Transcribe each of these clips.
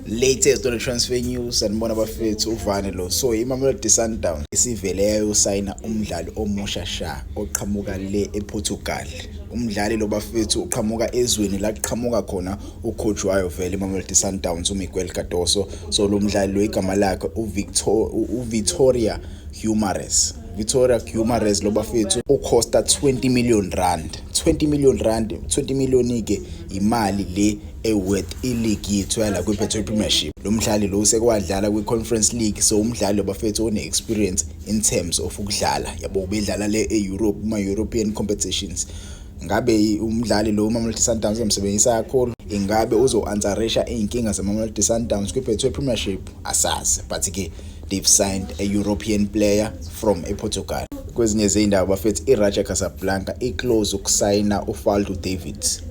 Latest on the transfer news, sanibona bafethu, uvane lo. So iMamelodi Sundowns isivele yayosayina umdlali omusha sha oqhamuka le ePortugal. Umdlali lo bafethu uqhamuka ezweni la kuqhamuka khona ucoach wayo vele iMamelodi Sundowns, uMiguel Cardoso. So lo mdlali lo igama lakhe uVictor uVitoria Guimaraes. Vitoria Guimaraes lo bafethu ucosta R20 million, R20 million. 20 million ke imali le eworth i-league yethu yala kwi-Betway Premiership. Lo mdlali lo sekwadlala kwi-Conference League, so umdlali bafethu one-experience in terms of ukudlala, yabo, ubedlala le e-Europe kuma-European competitions. Ngabe umdlali lo uMamelodi Sundowns uzomsebenzisa kakhulu? Ingabe uzo-answerisha iy'nkinga zeMamelodi Sundowns kwi-Betway Premiership? Asazi, but-ke they've signed a European player from ePortugal. Kwezinye zey'ndaba bafethu, i-Raja Casablanca i-close ukusayina uFadlu Davids,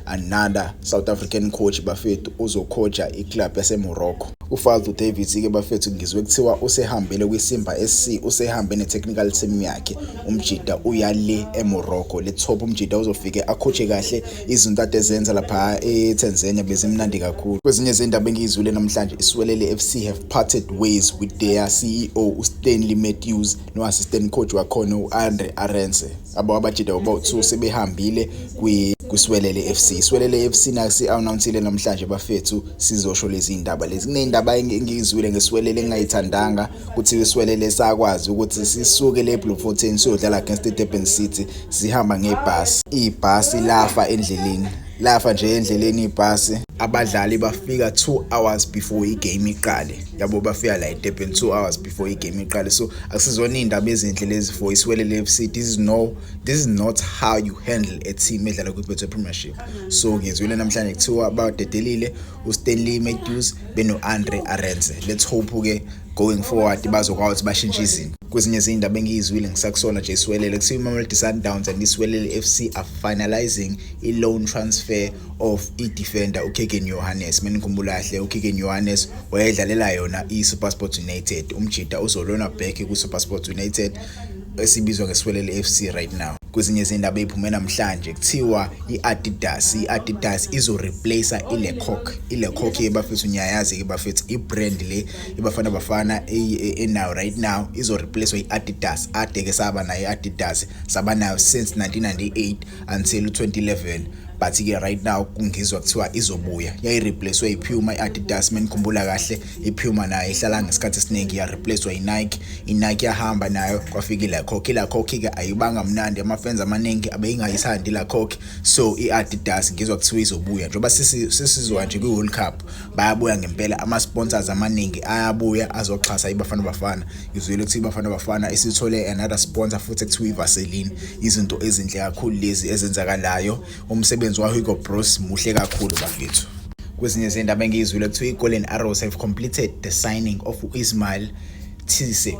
another South African coach bafethu uzocoacha iclub yaseMorocco. uFadlu Davids ke bafethu ngizwe kuthiwa usehambele kwiSimba SC, usehambe ne-technical team yakhe. Umjida uya le eMorocco. Let's hope umjida uzofike acoache kahle. Izinto ade zenza lapha eTanzania bezimnandi kakhulu. Kwezinye izindaba engiyizwile namhlanje, iSiwelele FC have parted ways with their CEO uStanley Matthews no-assistant coach wakhona u-Andre Arendse. Abo abajida bobawu-2 sebehambile kwiSiwelele FC. Isiwelele FC nasi announceile namhlanje bafethu, sizosho lezi indaba lezi. Kuneyindaba engiyizwile ngeSiwelele engingayithandanga, kuthiwa iSiwelele sakwazi ukuthi sisuke le Bloemfontein siyodlala against iDurban City, sihamba ngebhasi, ibhasi lafa endleleni, lafa nje endleleni ibhasi. Abadlali bafika 2 hours before igame iqale, yabo, bafika la eDurban 2 hours before igame iqale. So akusizona izindaba ezinhle lezi for iSiwelele FC. This is not how you handle a team edlala kwi-Betway Premiership. So ngizwile namhlanje kuthiwa badedelile uStanley Matthews beno-Andre Arendse. Let's hope ke going forward bazokwazi ukuthi bashintshe izinto. Kwezinye izindaba engiyizwile ngisakusona nje iSiwelele, kuthiwa iMamelodi Sundowns and iSiwelele FC are finalizing i-loan transfer of i-defender uKegan Johannes. Menikhumbula kahle, uKegan Johannes wayedlalela yona i-SuperSport United. Umjida uzoloanwa back ku-SuperSport United esibizwa ngeSiwelele FC right now. Kwezinye izindaba eziphume namhlanje, kuthiwa i-Adidas izo-replace iLe Coq. iLe Coq bafethu niyayazi ke bafethu, i-brand le iBafana Bafana enayo right now izo-replace i-Adidas. Ade ke saba nayo i-Adidas, saba nayo since 1998 until 2011, but ke right now kungizwa kuthiwa izobuya. Yayi-replacewe iPuma i-Adidas. Menikhumbula kahle, iPuma nayo ihlala ngesikhathi esiningi, ya-replacewa iNike. iNike yahamba nayo, kwafika iLe Coq. iLe Coq ke ayibanga mnandi, ama-fans amaningi abeyingayithandi iLe Coq. So i-Adidas ngizwa kuthiwa izobuya njengoba sesizwa nje kwi-World Cup bayabuya ngempela. Ama-sponsors amaningi ayabuya azoxhasa iBafana Bafana. Ngizwile ukuthi iBafana Bafana isithole another sponsor futhi ekuthiwa iVaseline. Izinto ezinhle kakhulu lezi ezenzakalayo. Umsebenzi waHugo Broos muhle kakhulu bafethu. Kwezinye izindaba engiyizwile, kuthiwa iGolden Arrows have completed the signing of uIsmail Cisse,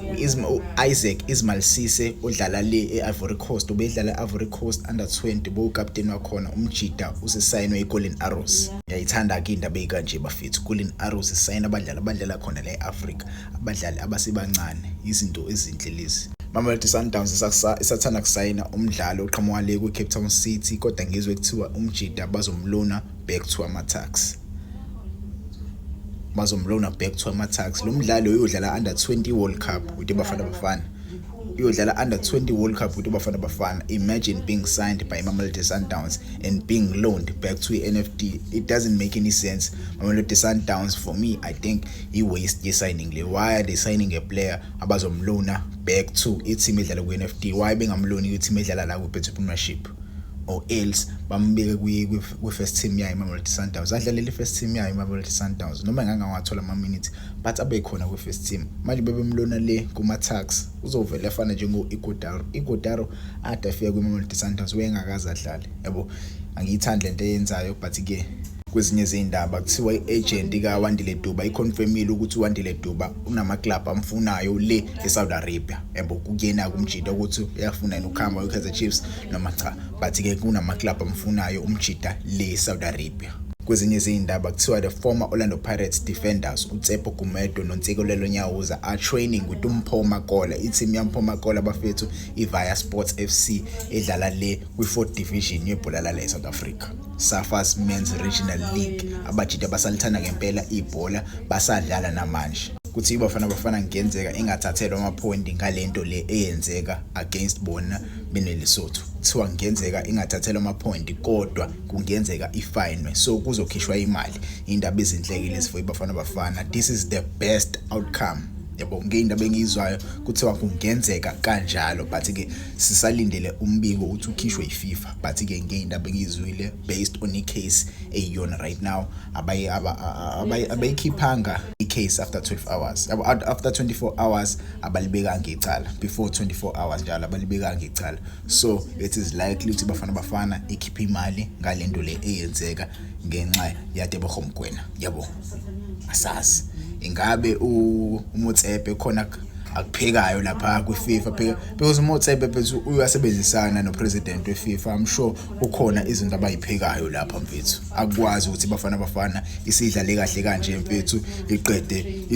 Isaac Ismail Cisse odlala le e-Ivory Coast. Ubedlala e-Ivory Coast under 20, bowukapteni wakhona. Umjida usesayinwe iGolden Arrows. Ngiyayithanda-ke indaba ey'kanje bafethu. Golden Arrows isayina abadlali abadlala khona la e-Africa, abadlali abasebancane. Izinto ezinhle lezi. Mamelodi Sundowns isathanda kusayina umdlalo oqhamuka le kwi-Cape Town City, kodwa ngizwe kuthiwa umjida bazomloana back to ama-Tuks, bazomloana back to ama-Tuks. Lo mdlalo uyodlala under 20 World Cup with iBafana Bafana, uyodlala under 20 World Cup with iBafana Bafana. Imagine being signed by Mamelodi Sundowns and being loaned back to i-NFD. It doesn't make any sense. Mamelodi Sundowns, for me, I think i-waste ye-signing le. Why are they signing a player abazomloana back to i-team edlala kwi-NFD? Why bengamloani kwi-team edlala la kwi-Betway Premiership, or else bambeke kwi-first team yayo iMamelodi Sundowns, adlalele i-first team yayo iMamelodi Sundowns, noma engangawathola ama-minutes, but abe khona kwi-first team. Manje bebemloana le kuma-Tuks, uzovele afana njengo-Ighodaro. Ighodaro ade afika kwi-Mamelodi Sundowns wayengakaze adlale, yabo. Angiyithandi lento eyenzayo, but-ke kwezinye izindaba kuthiwa i-agent kaWandile Duba iconfirmile ukuthi uWandile Duba unama-club amfunayo le eSaudi Arabia, yabo. Kuyena kumjida ukuthi uyafuna yena ukuhamba kwi-Kaizer Chiefs noma cha, but-ke kunama-club amfunayo umjida le eSaudi Arabia. Kwezinye izindaba, kuthiwa the former Orlando Pirates defenders uTshepo Gumede noNtsikelelo Nyauza are training with uMpho Makola. I-team yaMpho Makola, bafethu, iVia Sports FC edlala le kwi-fourth division yebhola lala eSouth Africa, SAFA's Men's Regional League. Abajita basalithanda ngempela ibhola, basadlala namanje. Kuthi iBafana Bafana kungenzeka ingathathelwa amaphoyinti ngalento le eyenzeka against bona beneLesotho. Kuthiwa kungenzeka ingathathelwa amaphoyinti, kodwa kungenzeka ifayinwe, so kuzokhishwa imali. Indaba ezinhle-ke lezi for iBafana Bafana. This is the best outcome, yabo. Ngeyindaba engiyizwayo, kuthiwa kungenzeka kanjalo, but-ke sisalindele umbiko ukuthi ukhishwe yi-FIFA. But-ke ngeyindaba engiyizwile based on i-case eyiyona right now, abayikhiphanga i-case after 12 hours, yabo, after 24 hours abalibekanga icala, before 24 hours njalo abalibekanga icala. So it is likely ukuthi Bafana Bafana ikhiphe imali ngalento le eyenzeka ngenxa yaTeboho Mokoena, yabo. Asazi ingabe uMotsepe khona akuphekayo lapha kwi-FIFA pheka, because uMotsepe mfethu uyasebenzisana no-president we-FIFA. I'm sure kukhona izinto abayiphekayo lapha, mfethu. Akwazi ukuthi Bafana Bafana isidlale kahle kanje, mfethu, iqede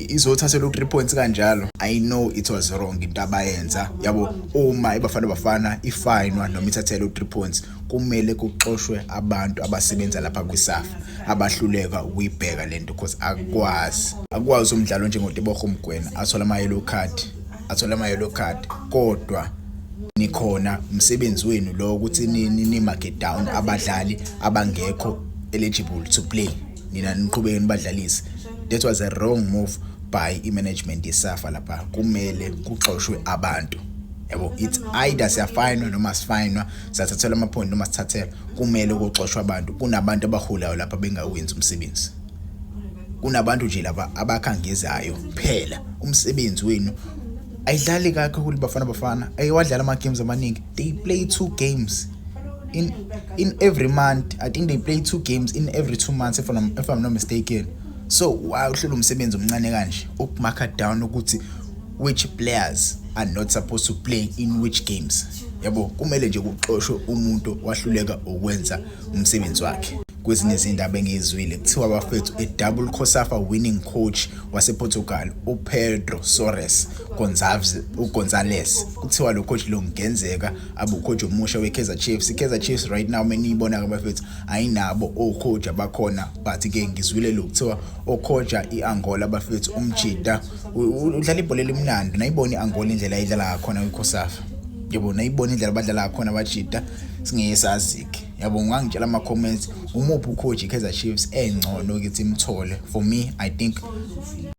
izothathelwa u-3 points kanjalo. I know it was wrong into abayenza, yabo. Uma iBafana Bafana ifayinwa noma ithathelwe u-3 points, kumele kuxoshwe abantu abasebenza lapha kwiSAFA abahluleka ukuyibheka lento, because akwazi umdlalo njengoTeboho Mokoena athola ama-yellow card, athola ama-yellow card, kodwa nikhona. Umsebenzi wenu lo ukuthi ni-mark down abadlali abangekho eligible to play, nina niqhubeke nibadlalise. That was a wrong move by i-management yeSAFA lapha. Kumele kuxoshwe abantu, yabo. It's either siyafayinwa noma sifayinwa, siyathathelwa ama-point noma sithathelwa, kumele kuxoshwe abantu. Kunabantu abaholayo lapha bengawenzi umsebenzi. Kunabantu nje laba abakhangezayo phela. Umsebenzi wenu ayidlali kakhulu Bafana Bafana, ayiwadlala ama games amaningi. They play two games in every month. I think they play two games in every 2 months, if I'm not mistaken. So why uhlula umsebenzi omncane kanje, ukumarka down ukuthi which players are not supposed to play in which games, yabo? Kumele nje kuxoshwe umuntu wahluleka ukwenza umsebenzi wakhe. Kwezinye izindaba engiyizwile, kuthiwa, bafethu, a double COSAFA winning coach wasePortugal uPedro Soares Gonçalves, uGonzalez, kuthiwa lo coach lo kungenzeka abe ucoach omusha weKaizer Chiefs. IKaizer Chiefs right now, meniyibona ke, bafethu, ayinabo ocoach abakhona, but ke ngizwile lo kuthiwa ocoacha iAngola, bafethu, umjita udlala ibhola elimnandi. Nayibona iAngola indlela ayidlala ngakhona kwiCOSAFA, yabo. Nayibona indlela abadlala ngakhona abajita. Singeke sazi-ke, yabo. Ungangitshela ama-comments, umuphi ucoach i-Kaizer Chiefs engcono ukuthi imthole? For me, I think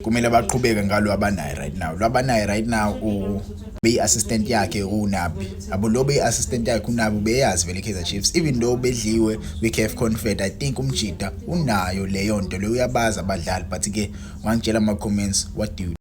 kumele baqhubeke ngalo abanayo right now. Lo abanayo right now beyi-assistant yakhe uNabi, yabo. Lo beyi-assistant yakhe uNabi beyazi vele i-Kaizer Chiefs, even though bedliwe kwi-CAF Confed. I think umjita unayo leyo nto leyo, uyabazi abadlali. But ke ungangitshela ama-comments, what do you